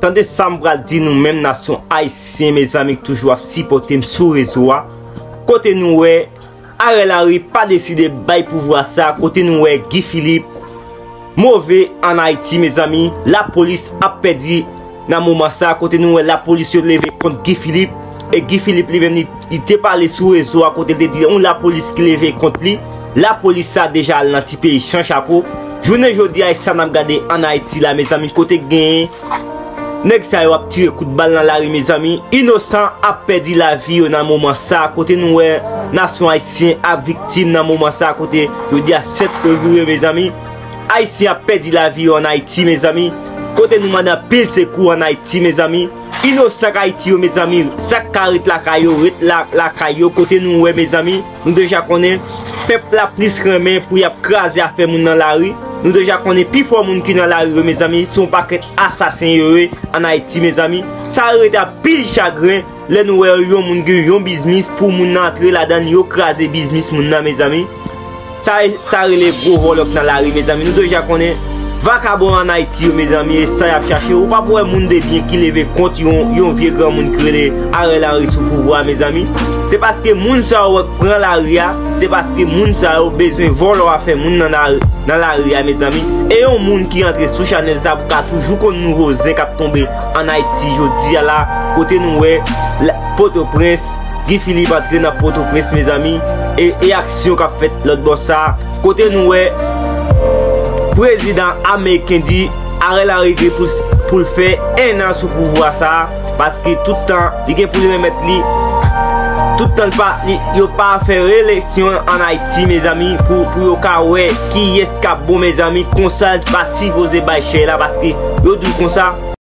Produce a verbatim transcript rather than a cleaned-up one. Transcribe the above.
Tande sa m pral di nou menm nasyon ayisyen, mezanmi, ki toujou ap sipòte m sou rezo a. Kote nou wè Ariel Henry pa deside bay pouvwa sa, kote nou wè Guy Philippe move ann Ayiti, mezanmi. Lapolis ap pèdi nan moman sa, kote nou wè lapolis yo leve kont Guy Philippe. E Guy Philippe li menm, li, li te pale sou rezo a, kote l te di yon lapolis ki leve kont li. Lapolis sa deja al nan ti peyi Chan Chapo. Jounen jodi a, e sa n ap gade ann Ayiti la, mezanmi, kote genyen nèg sa yo ap tire kout bal nan lari, mezanmi. Inosan ap pèdi lavi yo nan moman sa, kote nou wè nasyon ayisyen ap viktim nan moman sa, kote jodi a sèt fevriye, mezanmi. Ayisyen ap pèdi lavi yo ann Ayiti, mezanmi. Kote nou mande anpil sekou ann Ayiti, mezanmi. Inosan k Ayiti yo, mezanmi, sa k ka ret lakay yo, ret la, lakay yo. Kote nou wè, mezanmi, nou deja konnen pèp la plis renmen pou y ap kraze afè moun nan lari. Nou deja konnen pifò moun ki nan lari yo, mezanmi, se yon pakèt asasen yo ye ann Ayiti, mezanmi. Sa rete anpil chagren lè nou wè yon moun gen yon biznis, pou moun nan antre ladan l, yo kraze biznis moun nan, mezanmi. Sa, sa rele gwo vòlò k nan lari, mezanmi. Nou deja konnen vakabon ann Ayiti yo, mezanmi, e sa y ap chache. Ou p ap wè moun de byen ki leve kont yon, yon vye granmoun ki rele Ariel Henry sou pouvwa a, mezanmi. Se paske moun sa yo wè k pran lari a, se paske moun sa yo bezwen vòlò afè moun nan lari, nan lari a, mezanmi. E yon moun ki antre sou chanèl sa pou ka toujou konn nouvo zen k ap tonbe ann Ayiti jodi a la, kote nou wè la, Pòtoprens, Guy Philippe antre nan Pòtoprens, mezanmi, e, e aksyon k ap fèt lòt bò sa, kote nou wè prezidan ameriken di Ariel Henry gen pou, pou l fè en an sou pouvwa sa, paske tout tan li gen pou l remèt li, tout tan l pa, li, yo pa fè reeleksyon ann Ayiti, mezanmi, pou, pou yo ka wè kiyès k ap bon, mezanmi. Konsa l pa sipoze bay chè la, paske yo di w konsa,